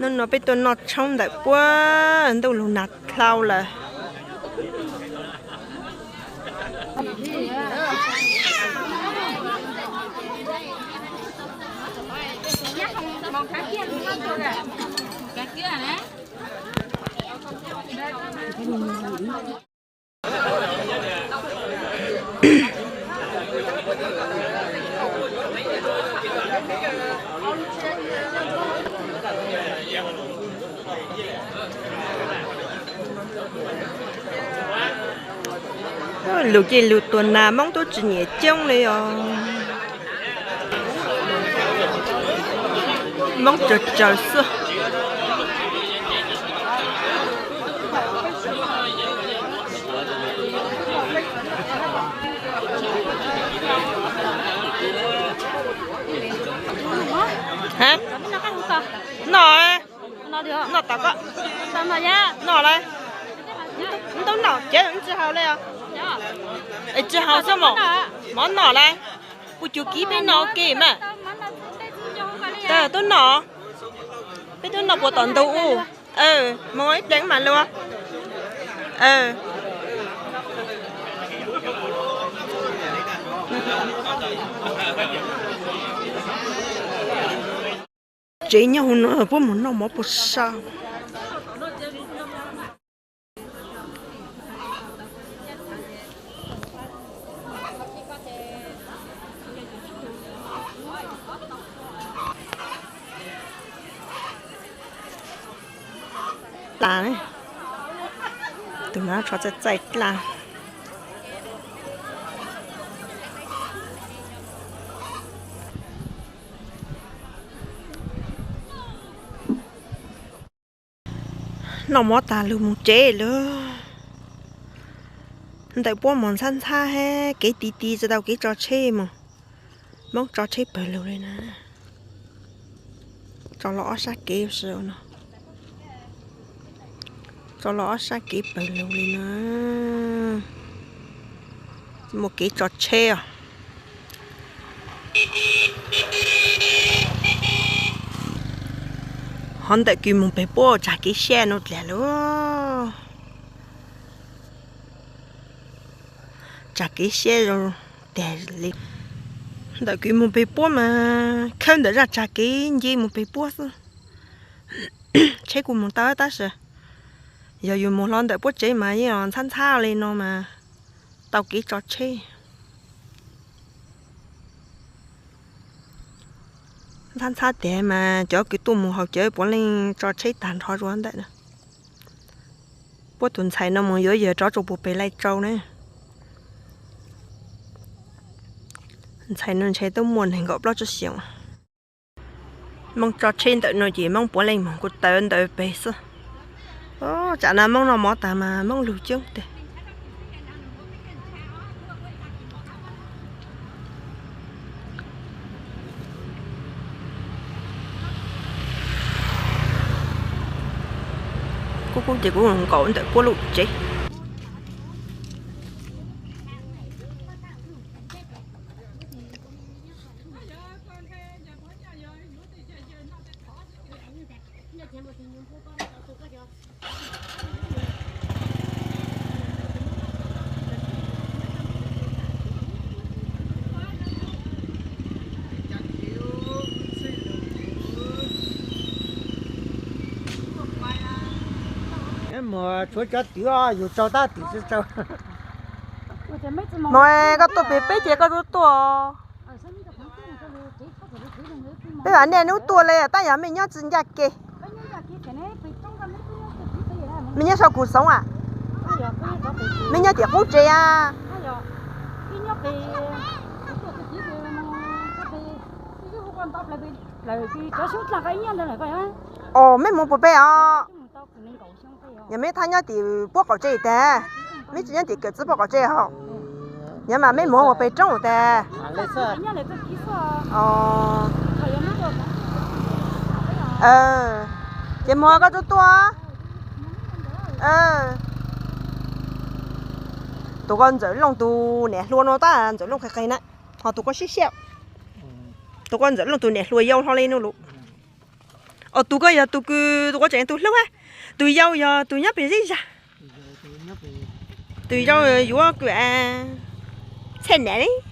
Hnub no peb tuaj noj tshoob ntawm puab ntuj lug nag dlhau lawm. Lug ces lug tuag nag, Moob tub tsi nyiam coob li os. Moob tsawg tsawg xwb. Noj, noj tod ko. Noj lawm. Tub noj ces tsi haus le os. Es tsi haus xwb mog. Mov noj lawm. Kuv cug kib peb noj ua ke mas. Tub noj. Peb tub noj puas tom ntug u. Moog ib pliag mas luag. Tsev nyob hauv no puab moog noj mov puas sab. Dlaa, tug no tsho txaij txaij dlaa. Noj mov tag lug moog tsev lawm. Ntawm puab moog ntxhab ntxhab hab kev ti ti tsi tau kev tso tsheb moog. Moob tso tsheb pawg lug li na. Tso los ob sab kev si no. Tso los ob sab kev pawg lug li na. Muaj kev tso tsheb os. Hov ntawm kws moog peg puab tsag kev siab no dlaag lawm. Tsag kev siab zoo tag li. Ntawm kws moog peg puab mas khawb ntawm zaj tsag kev nce moog peg puab xwb. Tsheb kuj moog tau tab sis yog yus moog hlo ntawm puab tsev mas yeej ntxhab ntxhab li no mas tau kev tso tsheb. Ntxhab ntxhab tag mas cov kws tuaj moog haus cawv puav leej tso tsheb tag nrho rua ntawm na. Puab tug ntxhais no moog yuav yawg rov tsua puag peg Laij Tsau na. Ntxhais no ntshe twb muaj nees nkaum plaub tsib xyoos. Moob tso tsheb ntawm no ces Moob puav leej moog kuv taw ntawd peg xwb. Tsam no Moob noj mov tag mas Moob lug coob teg. Kuv kuv ces kuv nkaum ntawm puab lub tsev. Mus tshuav cov twm, yus tsaug tab twm tsi tsaug. Mog, koj tuaj pem peb ces koj tuaj tuaj. Peb vam niaj hnub tuaj li tab yog mej nyob tsi ncaj kev. Mej nyob sau kuv xoov a? Mej nyob tim qub tsev a? Os, mej mus puag pem os? Yog mej thaj nyob tim puab qaum tsev tag, mej tsi nyob tim kawm txiv puab qaum tsev hos. Yog mas mej mus puag pem roob tag. Ces mus koj tuaj tuaj. Tus ko Ntxawm Looj tus niam hluas no tab Ntxawm Looj qis qis na, ho tus ko siab siab. Tus ko Ntxawm Looj tus niam hluas yau hlo li no lawm. Os, tus ko yog tus kws tus quav tseem tus hlub a. Tus yau yog tus nyob pem zeb zag. Tus yau yuav kws Txhaj Nam.